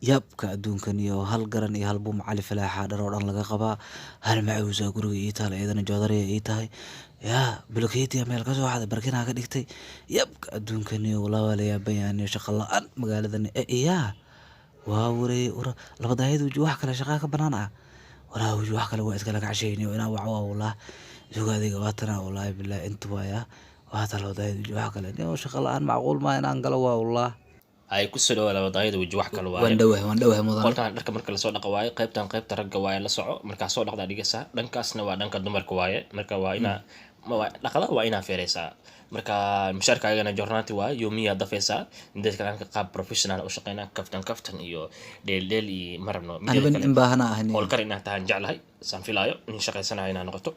Yaabka adduunkan iyo hal garan iyo hal buum Cali Falaaxa dhar oo dhan laga qabaa. Hal macuusa guriga ii taal, iyadana joodariya ii tahay. Yaa bulkeetiya meel ka soo xaday, barkinaa ka dhigtay. Yaabka adduunkan iyo walaa waa la yaaban yahay iyo shaqo la'aan magaaladan. Yaa waa wareey laba daayad weji wax kale shaqaa ka banaan ah. Walaa weji wax kale waa iskala kacshayniyo inaa wac waa walaa. Isugu adiga waa tanaa walaahi bilaahi inta waaya. Waa taa laba daayad weji wax kale. Niyo shaqo la'aan macquul maa inaan galo waa walaa. Ay ku soo dhawaada wadaayada weji wax kale waaye. Waan dhowahay, waan dhowahay mudane. Qolkan dharka marka lasoo dhaqo waaye, qaybtan qaybta ragga waaye, la soco. Markaa soo dhaqdaa dhigaysaa, dhankaasna waa dhanka dumarka waaye. Marka waa inaa dhaqada waa inaa feereysaa. Marka mushaarkaagana jornaanti waaye, yoomiyaa dafaysaa. Mideed kale anka qaab professional u shaqeynaa, kaftan kaftan iyo dheel dheel iyo ma rabno. Aniba nin baahana ahay niyo. Howlkar inaa tahan jeclahay, saan filaayo nin shaqaysanayo inaa noqoto.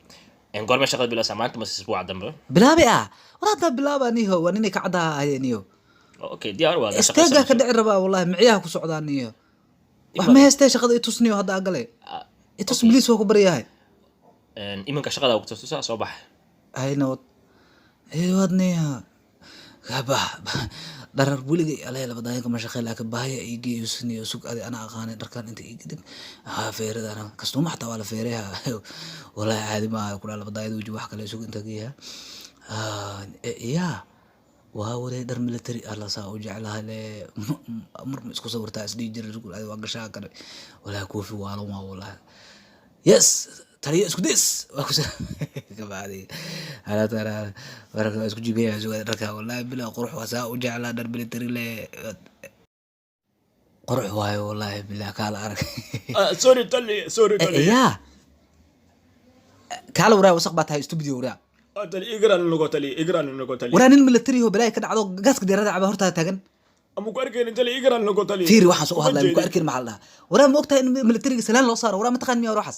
Goormee shaqada bilaasaa, maanta mase isbuuca dambe? Bilaabi ah. War hadda bilaaba niyo, waa ninay ka caddaha ahay niyo. Okay, diyaar waa. Istaagaa ka dhici rabaa wallahi, micyaha ku socdaa niyo. Wax ma haystee, shaqada itus niyo, hadda agale. Itus Okay. Bliis waa ku baryahay. Iminka shaqada ku tusaa, soo bax. Hayna wad. Wad niyo. Gaba dharar weligay alee laba daayanka ma shaqey, laakiin bahaya ii geeyo niyo, sug adi ana aqaanay dharkan inta ii dhig. Ha feerada ana kastuuma xataa waa la feereha. Wallahi caadi ma aha ku laba daayad weji wax kale sug inta geeya. Yaa waa waday dhar military alla saa u jeclahay le, mar ma isku sawirtaa isdhihi jiray isku adi waa gashaa kale. Wallahi koofi waalan waa wallahi. Yes, taliyo isku days waa ku kabacdi halata warka waa isku jibiyaya sugaa dharka. Wallahi bilaa qurux waa saa u jeclaa dhar military le, qurux waayo wallahi bilaa kaala arag. Sorry tali, sorry. Yaa kaala waraa, wasaq baa tahay, stupid waraa. Tali, igran nogo tali, igran nogo tali. Waraa nin military oo balaay ka dhacdo gaaska diyaarada caba hortaa taagan. Ama ku arkaynin tali, igran nogo tali. Fiiri waxaan soo hadlaya, ku arkin maxaa la dhahaa. Waraa ma ogtahay in militariga salaan loo saaro? Waraa ma taqaan miya waxaas?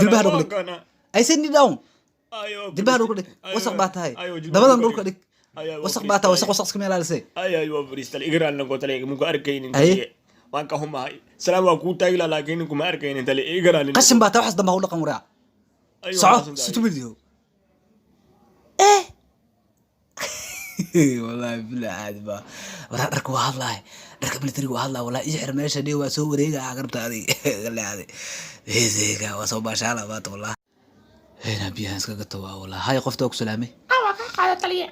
Jilbaha dhulka dhig. I said kneel down. Jilbaha dhulka dhig, wasaq baa tahay. Dabadan dhulka dhig, wasaq baa tahay, wasaq wasaq iskama ilaalisay. Ay, waa fariistay, igran nogo tali, ma ku arkaynin. Aye. Tali, waan ka xumahay, salaam waa kuu taagi lahaa, laakiin kuma arkaynin tali, igran. Qashin baa tahay, waxaas dambe ha u dhaqan waraa. Soco, stupid yo. Wallahi bilaa caadi baa waraa, dharka waa hadlaay, dharka militariga waa hadlaay. Wallahi ii xir meesha dhihi, waa soo wareega garabta adig galeeday heeseyga, waa soo baashaala maanta wallahi. Hena biyahan iska gato waa wallahi. Hay qofta waa ku salaamay. Ah, waa kaa qaada taliye.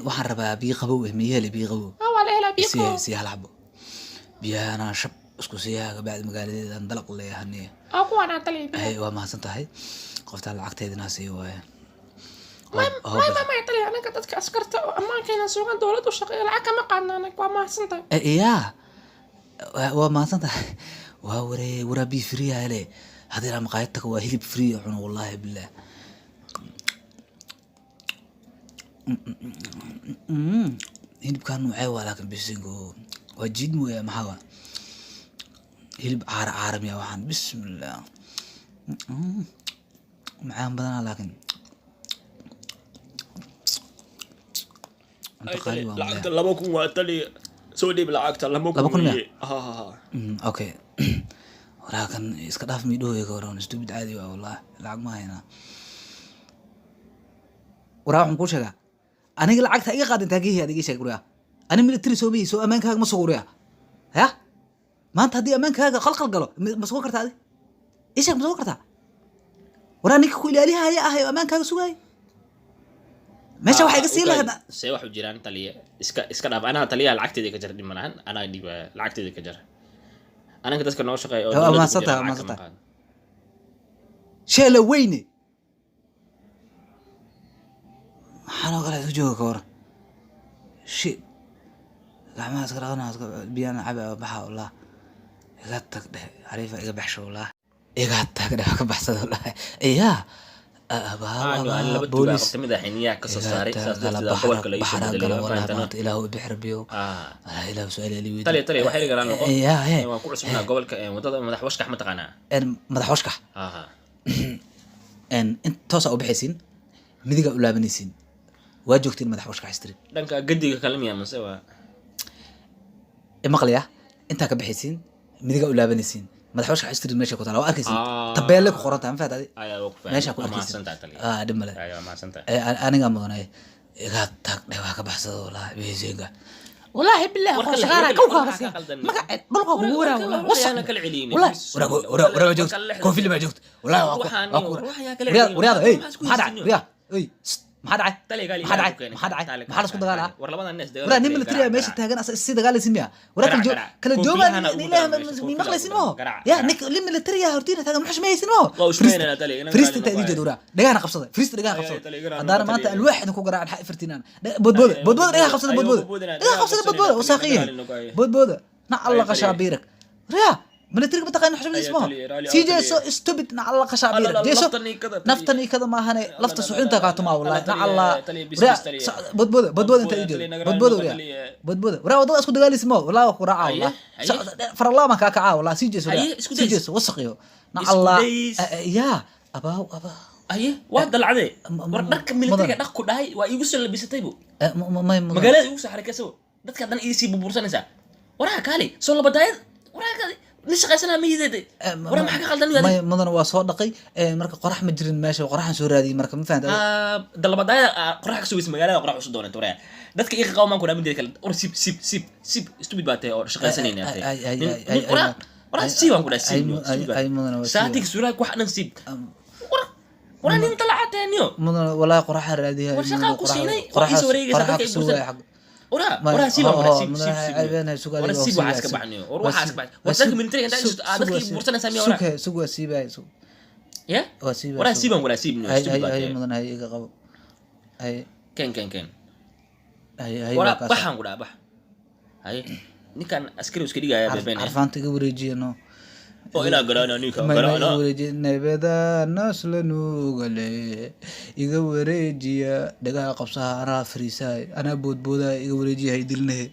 Waxaan rabaa biyo qabow eh, miyo hele biyo qabow? Ah, waa la helaa biyo sii qabow. Sii hal xabo biyahana shab isku siiyaa, kabacdi magaaladeedan dalaq leeyahaniya. Ah, kuwaan aan taliye biyo. Hay, waa mahadsan tahay. Qoftaan lacagteedina sii waaye. May may may may taliye, anaga dadka askarta oo ammaankeena sugan, dowladda u shaqeeya, lacag kama qaadna anaga. Waa mahadsan tahay. Yaa waa mahadsan tahay. Waa waree, waraa biyo free hele, haddii inaa maqaayad tago waa hilib free cuno wallahi bilah. Hilibkan nuucee waa? Laakiin bisingo waa jiid mooya, maxaa waa hilib caara caara miya waxaan? Bismillah, macaan badanaa, laakiin cunto qaali waa lacagta malaya. 2000 waa tali, soo dhiib lacagta laba 2000 kun miya? Weeye. Ha ha ha. Okay, waraa kan iska dhaaf miidhahooya ka waran, stupid caadi waa wallahi, lacag ma haynaa. Waraa waxaan kuu sheegaa, aniga lacagta iga qaadin taagihi aad iga sheeg. Waraa ani military soo mihi, soo ammaankaaga ma sugo? Waraa ya maanta haddii ammaankaaga qalqal galo, ma sugo kartaa? Adi ii sheeg, ma sugo kartaa? Waraa ninka ku ilaalihaya ahay oo ammaankaaga sugaaya meesha waxaa iga sii lahayd. See wax u jiraan taliye? Iska dhaaf, anaa taliyaha lacagteeda ka jar, dhib ma lahan, anaa dhiba lacagteeda ka jar. Anaga dadka noo shaqeeya oo Waa dowladda ku mahadsan jira tahay, waa lacag mahadsan kama tahay. qaado. Sheela weyne maxaan oo kale isu jooga ka waran? Shit, gacmaha iska dhaqana, iska biyana cabi, baxa wallah. Iga tag dheh, xariifa iga baxsho wallah, iga tag dheh, ka baxsada wallah. Yaa Aan laba tugaa boolis qabta, mid ah xiniyaha kasoo iga saaray, tag saas gala darteed gobolka la iisoo baxra bedelay, gala waa wallah. fahantanaa. Maanta ilaahu ibix rabiyo. Ah. Ilaahu su'aal ali weydiin. Taliya, taliya, waxay galaan noqo. Yaa he. Waan ku cusubnaa gobolka, wadada madax washkax ma taqaanaa? Madax washkax. Aha. In toosa u bixaysiin, midigaa u laabanaysiin, waa joogtiin madax washkax street. Dhanka gediga kale miya mase waa? Maqlaya, intaa ka bixaysiin, midigaa u laabanaysiin, madax washkax street meesha ku taala waa arkaysiin. Ah. Tabeelle ku qoran tahay, ma fahat adi? Ayaa waa ku fahmay. Meesha ku Waa arkaysiin. mahadsantahay taliya. Ah, dhib male. Ayaa waa mahadsantahay. Anigaa mudanay. Iga tag dheh, waa ka baxsada wallahi bihaysiinka. Wallaahi billahi Warka qorshaara warka kawkaa waxaa basiya ka qaldan. Magaca dhulka kugu waraa Warka wallahi warka wasaq ayaana kala celinin. Wallahi. Wara joogto, koofili baa joogto, wallahi waa ku Waxaan waa ku ruux ayaa kala Wariyaada, celinin. wariyaada, hey, Maxaa isku maxaa dhacay? haysiinyo? Wariyaa, hey, sst, maxaa dhacay? Taliya gaali Maxaa ilaahay dhacay? ku keenay. Maxaa dhacay? Taliya Maxaa la isku dagaalaa? War labadan nees dagaal Waraa nin kale, military garaac, meesha garaac. taagan asa si dagaalaysin miya? Waraa kala Garaac, joog garaac. kala joogaa Koofiyahana ugu ilaahay daran meesha, ma koofiyahana maqlaysin ugu maho? daran. Garaac, Ya garaac. nin nin military ah hortiina taagan ma xushmaysin maho? Waa ushmaynayna taliya, inaan Friista gaalina inta idin waaye. jeedo waraa. Dhagahana qabsada. Friista dhagaha Ay, qabsada. taliya, garaac, Haddaana taliya. maanta alwaax idinku garaacin xaq ifirtinaan. Boodbooda, Ay, boodbooda dhagaha qabsada, ay, boodbooda. boodboodina, Dhagaha dhagaha qabsada, qabsanayna, boodbooda, taliya, wasaaqiye. gaalina waaye. Boodbooda. Na alla Ay, taliya. qashaabiirak. Riyaa, militariga mataqaana xushmadiis Ay, maho? taliya, raali, CJ taliya. so stupid, na alla qashaabiirak. Alla, Jeeso. laftan ii kada, taliya. Naftan ii kada maahane, lafta Alla, suxinta alla, kaa tumaa alla, wallahi. Na taliya, alla. taliya, bis, Riyaa, bis, taliya. Boodbooda, boodbooda inta Boodbooda, ii jeedo. taliya, naga Boodbooda, raali, riyaa. taliya. Boodbooda. Waraa wadada isku dagaalaysid maho? Wallahi waa ku raacaa Aye, wallahi. aye. Farallaa baan kaa kacaa wallahi. Sii jeeso, Aye, riyaa. isku Sii days. jeeso, wasaqiyo. Na Isku alla. days. Yaa, abaaw, abaa. Aye, waa dalcadee. War dharka militariga mudan. dhaq ku dhahay, waa iigu soo labisatay bu. May mudan. Magaalada igu soo xarakaysa, dadka haddana iisii burbursanaysaa. Waraha kaali soo laba daayad, waraha kaali nin shaqaysanaa ma yideede. Waraha maxaa ka qaldan May mudan, waa soo dhaqay. Marka qorax ma jirin meesha, qoraxan soo raadiyay marka, ma fahantaa? Dalaba daayad qorax ka sugaysa, magaalada qorax usoo doonanta. Waraha dadka iiqa qawmaan ku dhamin kale. War sib sib sib sib, stupid baa tahay oo shaqaysanayna tahay. Ay, ay, Nin- ay, nin- waraha ay, waraha ay, siib aan ku dhahay, ay, siib ay, ay, mudan, waa siib. Shaatiga suraalka wax dhan siib. War waraha nin dalacaa tahay niyo. Mudan, wallahi qoraxan raadiyay. War shaqaa ku siinay, waa ii soo wareegaysaa, dadka i bursan. Waraha waraha siib aan ku dhahay, siib siib siib. Wara siib, waxaa iska baxniyo. War waxaa iska baxniyo. War dadka militariga intaa isu dadka i bursanaysaa miya waraha? Sug, waa siibay, sug. Ya? Waa siibay. Waraha Sug. siib aan ku dhahay, siib niyo, Hay stupid hay baa hay tahay. Mudan, hay, iga qabo, hay. Ken ken ken. Hay hay. Waraha Waa kaas. Baxaan ku dhahay, bax. Haye, ninkan askari iska dhigaya been. Carfaanta iga wareejiya no. Oo inaa garaana ninka May iga garaana. wareejiya nebada nasla nuugale, iga wareejiya. Dhagaha qabsaha, anaa fariisahay, anaa boodboodahay, iga wareejiya, hay dilinahe.